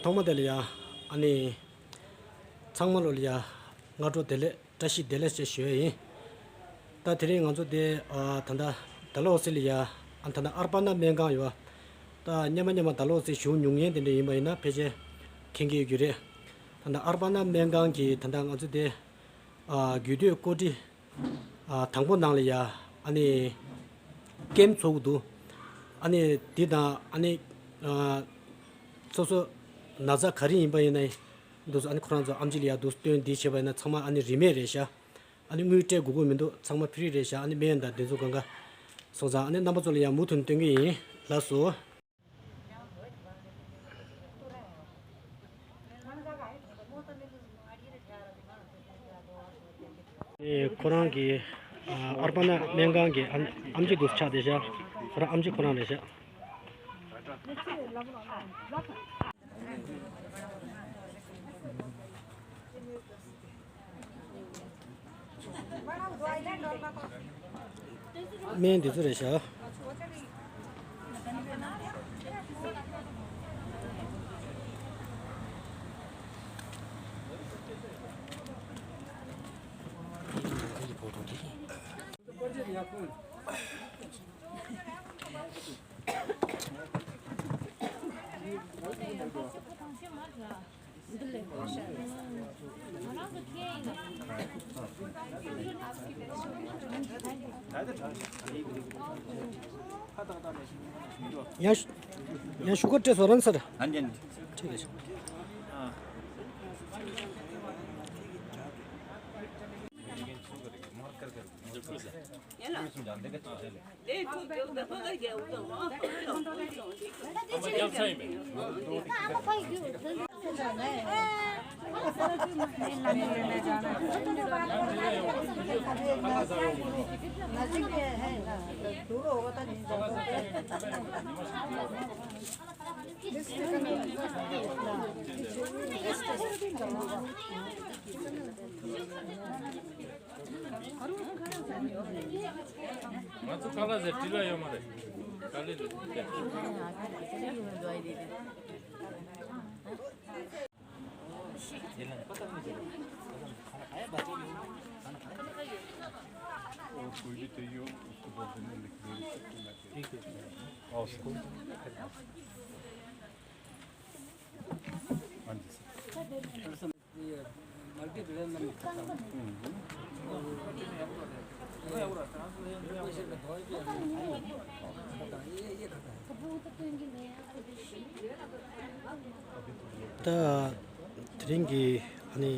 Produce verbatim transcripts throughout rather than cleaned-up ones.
ཐོག་མ་དེ་ལ་ཡ་ཨ་ནི་ཚང་མ་ལོ་ལ་ཡ་སྔ་དྲོ་བདེ་ལེགས། བཀྲ་ཤིས་བདེ་ལེགས་ཞེས་ཞུ་ཡ་ཡིན། ད་དེ་རིང་ང་ཚོ་དེ་ཨ་ད་ལྟ་ད་ལོ་སི་ལ་ཡ་ཨ་ད་ལྟ་ཨར་པ་ན་སྨན་ཁང་ཡོད། ད་སྔོན་མ་སྔོན་མ་ད་ལོ་སི་བཞུགས་མྱོང་མཁན་དེ་འདྲ་ཡིན་པ་ཡིན་ན་ཕལ་ཆེར་མཁྱེན་གྱི་ཡོད་ཀྱི་རེད། ད་ལྟ་ཨར་པ་ན་སྨན་ཁང་གི་ད་ལྟ་ང་ཚོ་དེ་ཨ་རྒྱུད་སྟོད་ཀོ་ཊི་ཨ་དང་པོ་ནང་ལ་ཡ་ཨ་ནི་ཀེམ་ཚོགས་ཀྱི་འདུག་ཨ་ནི་དེ་དང་ཨ་ནི་ཨ་སོ་སོ་ན་ཚ་ག་རེ་ཡིན་པ་ཡིན་ན་འདུག་ཨ་ནི་ཁོ་རང་ཚོ་ཨམ་ཆི་ལ་ཡ་འདུག་སྟོན་འདི་བྱས་པ་ཡིན་ན་ཚང་མ་ཨ་ནི་རིན་མེད་རེད་ཤག་ཨ་ནི་དངུལ་སྤྲད་དགོས་ཀྱི་མི་འདུག་ཚང་མ་ཕི་རི་རེད་ཤག་ཨ་ནི་སྨན་དང་དེ་ཚོ་གང་ག་སོང་ཙང་ཨ་ནི་རྣམ་པ་ཚོ་ལ་ཡང་མུ་མཐུད་སྟོན་གྱི་ཡིན། ལགས་སོ། ཨེ་ཁོ་རང་གི་ཨ་ཨར་པ་ན་སྨན་ཁང་གི་ཨམ་ཨམ་ཆི་འདུག་ཆགས་བསྡད་ཤག་ཁོ་རང་ཨམ་ཆི་ཁོ་རང་རེད་ཤག་སྨན་འདི་ཚོ་རེད་ཤག་ཡང་ཡང་ཤུ་གར་ཊེ་སི་ཊི་རན་སར། ཨན་ཅན། ཁྲིད་ལ་ཤོག་ང་ཚོ་ཁ་ལག་ཟེར་བྲིས་ལ་ཡོད་མ་རེད། དཀའ་ལས་རེད། ད་དེ་རིང་གི་ཨ་ནི་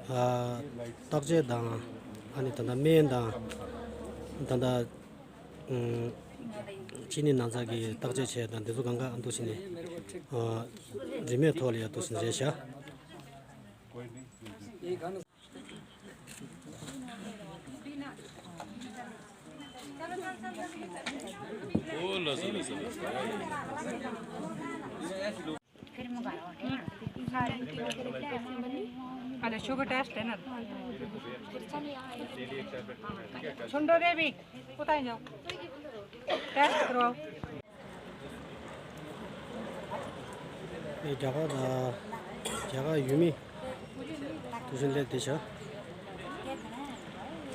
ཨ་བརྟག་དཔྱད་དང་ཨ་ནི་ད་ལྟ་སྨན་དང་ད་ལྟ་ཨུམ་གཅིན་སྙི་ན་ཚ་གི་བརྟག་དཔྱད་བྱས་དང་འདི་ཚོ་གང་ག་འདུག་བྱས་ནས་ཨ་རིན་མེད་ཐོག་ལ་ཡ་འདུག་བྱས་ནས་རེད་ཤག་ཨོ་ལགས་སོ་ལགས་སོ་ལགས་སོ། अरे sugar test है ना। छोड़ दो बेबी, उतार जाओ। टेस्ट करवाओ। ཨེ་རྒྱ་གར་དང་རྒྱ་གར་ཡུལ་མི་དུ་ཞིན་ལས་དེ་བྱ།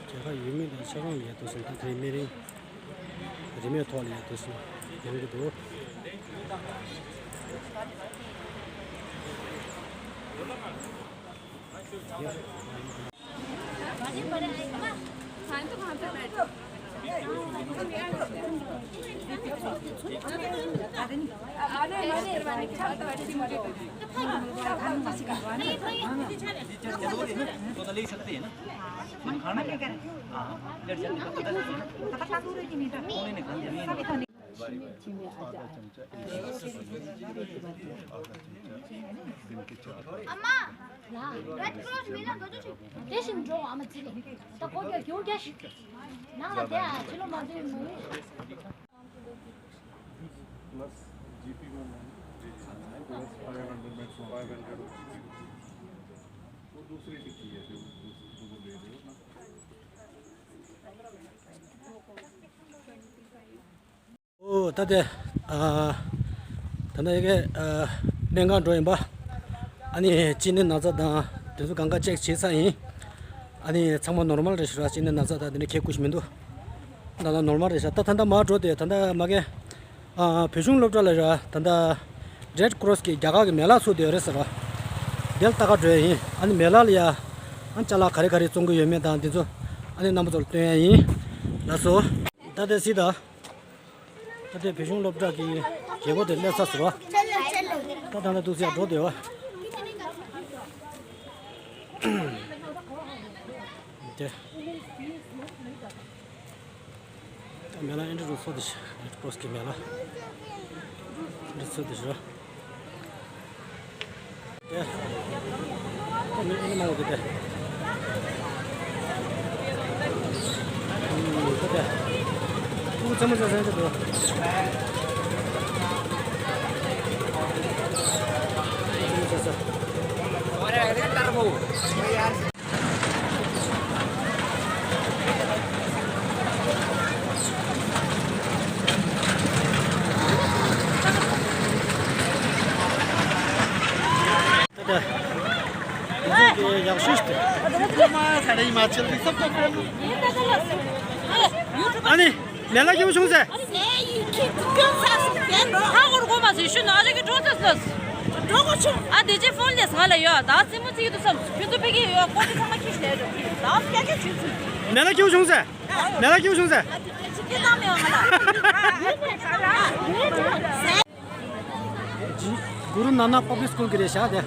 རྒྱ་གར་ཡུལ་མི་དང་ཆབ་འབངས་ལ་ཡ་དུ་ཞིན་ད་དེ་རིང་སྨན་རིན་རིན་མེད་ཐོག་ལ་ཡ་དུ་ཞིན་ཡོང་གི་འདུག་ཨ་མ། ལ། རེད་ཀྲོ་སི་མི་ལ་འགྲོ་ཆུ་ཆུ། དེ་བཞིན་འགྲོ་ཨ་མ་ཚེ་རིང་། ད་ཁོ་རྒྱ་རྒྱུ་རྒྱ་ཞིག་ནང་ལ་དེ་ཨ་ཕྱི་ལོ་མ་འདུག་མུ། प्लस जीपी में प्लस फ़ाइव हंड्रेड में फ़ाइव हंड्रेड। वो दूसरी टिक्की है, जो दूसरी वो दे दो। ཨོ་ད་དེ་ཨ་ད་ནི་ཡ་གི་ཨ་ སྨན་ཁང་འགྲོ་ཡིན་པ། ཨ་ནི་གཅིན་སྙི་ན་ཚ་དང་དེ་ཚོ་གང་ག་ཅེག་བྱས་ཚར་ཡིན། ཨ་ནི་ཚང་མ་ནོར་མལ་རེད་ཤག་ར། གཅིན་སྙི་ན་ཚ་དང་དེ་འདྲ་གང་ཡང་ཞིག་མི་འདུག་ད་ལྟ་ནོར་མལ་རེད་ཤག་ད་ད་ལྟ་མར་འགྲོ་དེ་ད་ལྟ་མ་གི་ཨ། བོད་གཞུང་སློབ་གྲྭ་ལ་ར་ད་ལྟ་Red Cross གི་རྒྱ་གར་གི་མེ་ལ་ཚུགས་བསྡད་ཡོད་རེད་ཟེར་བ། དེ་ལ་ལྟ་ག་འགྲོ་ཡ་ཡིན། ཨ་ནི་མེ་ལ་ལ་ཡ་ཨ་ཅ་ལག་ག་རེ་ག་རེ་བཙོང་གི་ཡོད་མེད་དང་དེ་ཚོ་ཨ་ནི་རྣམ་པ་ཚོར་སྟོན་ཡ་ཡིན། ལགས་སོ། ད་ལྟ་གཟིགས་དང་། ད་ལྟ་བོད་གཞུང་སློབ་གྲྭ་གི་རྒྱལ་སྒོ་དེ་སླེབས་ཚར་ཟེར་བ། ད་ད་ལྟ་འདུག་སེ་ཡར་འགྲོ་བསྡད་ཡོད། དེ། མེ་ལ་ཨེ་འདྲ་རུ་ཚོ་དེ་ཤི་རེད་པོ་སི་ཀི་མེ་ལ། ཨེ་འདྲ་ཚོ་དེ་ཤི་ར། དེ། ཨ་ནི་ཨེ་ནི་མང་བོ་དེ་དེ། ཨུམ་དེ་དེ། ཨུ་ཚེ་མོ་ཚེ་སེང་ཚེ་དེ། ཚེ་མོ་ཚེ་སེང་། ད་ལྟ་ཡག་ཤོས་ཤིག་ཨ་ནི་མེ་ལ་སྐྱིད་པོ་བྱུང་ཟེར། ཧ་གོ་རུ་གོ་མ་སོང་། ཤུ་ནོ་ཨ་ཅག་གི་འགྲོ་ཚར་སོང་། འགྲོ་གོ་ཆུང་། ཨ་དེ་རྗེས་ཕོན་ལས་ང་ལ་ཡོད། ད་རྩེད་མོ་རྩེ་གི་འདུག་བསམ། ཁྱོད་ཚོ་ཕ་གི་ཡོད། ཀོ་ཏི་ཚང་མ་ཁྱི་ཞིག་ལས་འགྲོ་གི། ད་སྐད་ཆ་ཁྱོད་ཚོ། མེ་ལ་སྐྱིད་པོ་བྱུང་ཟེར། མེ་ལ་སྐྱིད་པོ་བྱུང་ཟེར། ཨ་དེ་ཁྱི་ཁྱི་ད་མེད་ང་ལ། གུ་རུ་ནན་ན་པབ་ལིག་སི་ཀུལ་གྱི་རེད་ཤག་དེ།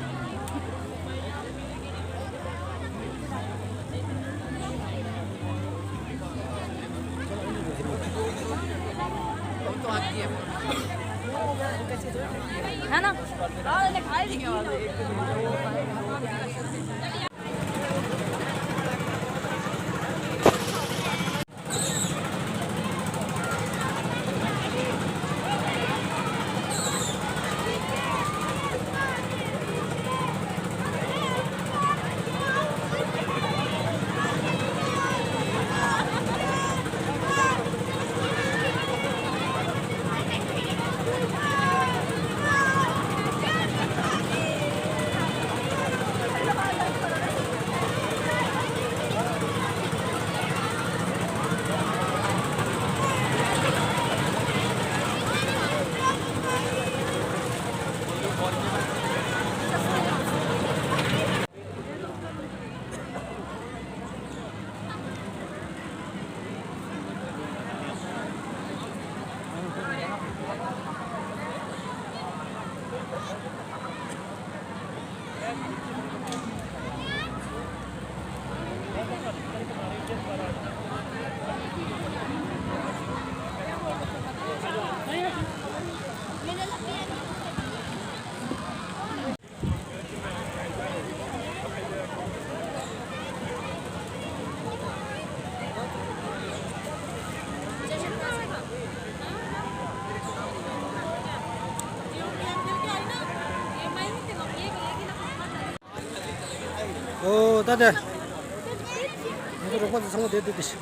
ཨོ་ད་དེ། ང་ཚོ་རོགས་པ་ཚོ་ཚང་མ་བསྡད་བསྡད་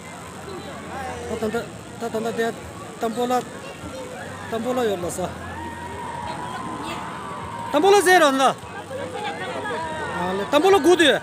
དེ། ད་ད་ད་ད་ད་ད་དེ། ཏམ་པོ་ལ། ཏམ་པོ་ལ་ཡོད་ལ་ས། ཏམ་པོ་ལ་ཟེར་རོ་ན། ཨ་ལེ་ཏམ་པོ་ལ་དགུ་དུས།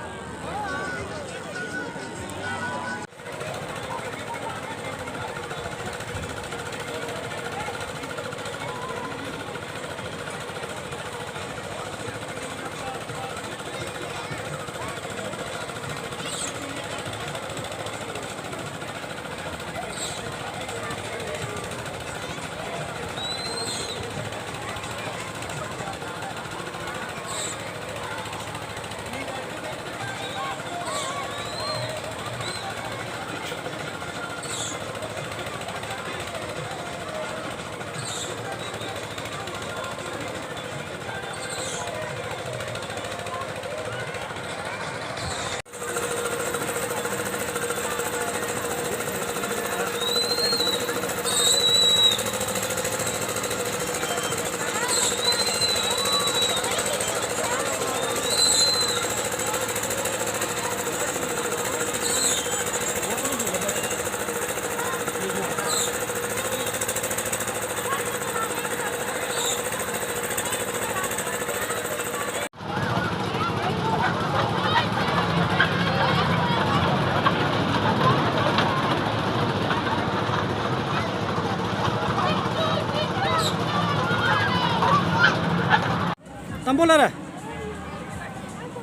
Sambolara.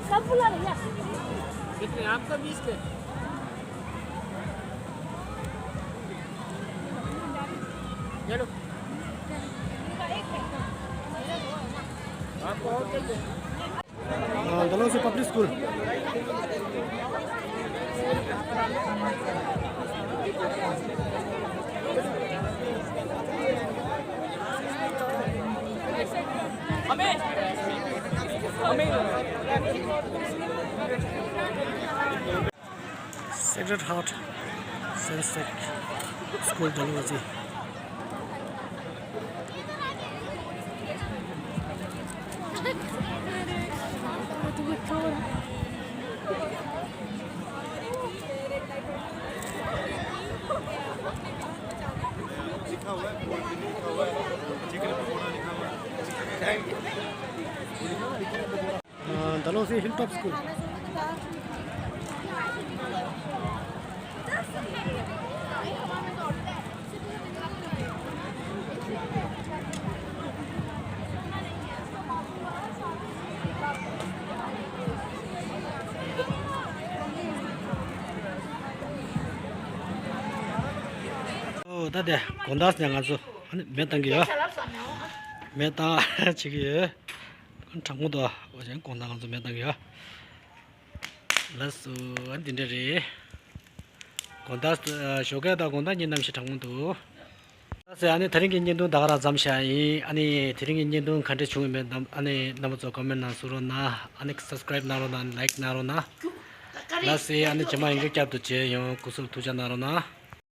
Sambolara, yeah. कितने? आपका बीस के। चलो। आपको और चाहिए? Uh, Dalhousie Public School. Sacred Heart Saint Sec School Dalhousie. Dalhousie Hilltop School. ཨོ་ད་དེ་དགོང་དག་ནས་ང་ཚོ་ཨ་ནི་མེ་བཏང་གི་ཡོད། མེ་བཏང་བྱེད་ཀྱི་ཡོད། གྲང་མོ་འདུག་འོ་ཞེས་དགོང་དག་ང་ཚོ་མེ་བཏང་གི་ཡོད། ལགས་སོ། ཨ་འདི་འདྲ་རེད། དགོང་དག་ཞོགས་ཀས་དང་དགོང་དག་གཉིས་གནམ་གཤིས་གྲང་མོ་འདུག་ལགས་སོ། ཨ་ནི་དེ་རིང་གི་བརྙན་ཐུང་ད་ག་རང་མཚམས་བཞག་ཡིན། ཨ་ནི་དེ་རིང་གི་བརྙན་ཐུང་ག་འདྲ་བྱུང་ཡོད་མེད་རྣམ་ཨ་ནི་རྣམ་པ་ཚོ་ཀོ་མེན་ནང་གསུང་རོགས་གནང་། ཨ་ནི་སབ་སི་ཀ་རེབ་གནང་རོགས་གནང་། ལའིཀ་གནང་རོགས་གནང་། ལགས་སོ། ཨ་ནི་རྗེས་མ་ཡང་བསྐྱར་དུ་མཇལ་ཡོང་། སྐུ་གཟུགས་ཐུགས་ཅག་གནང་རོགས་གནང་།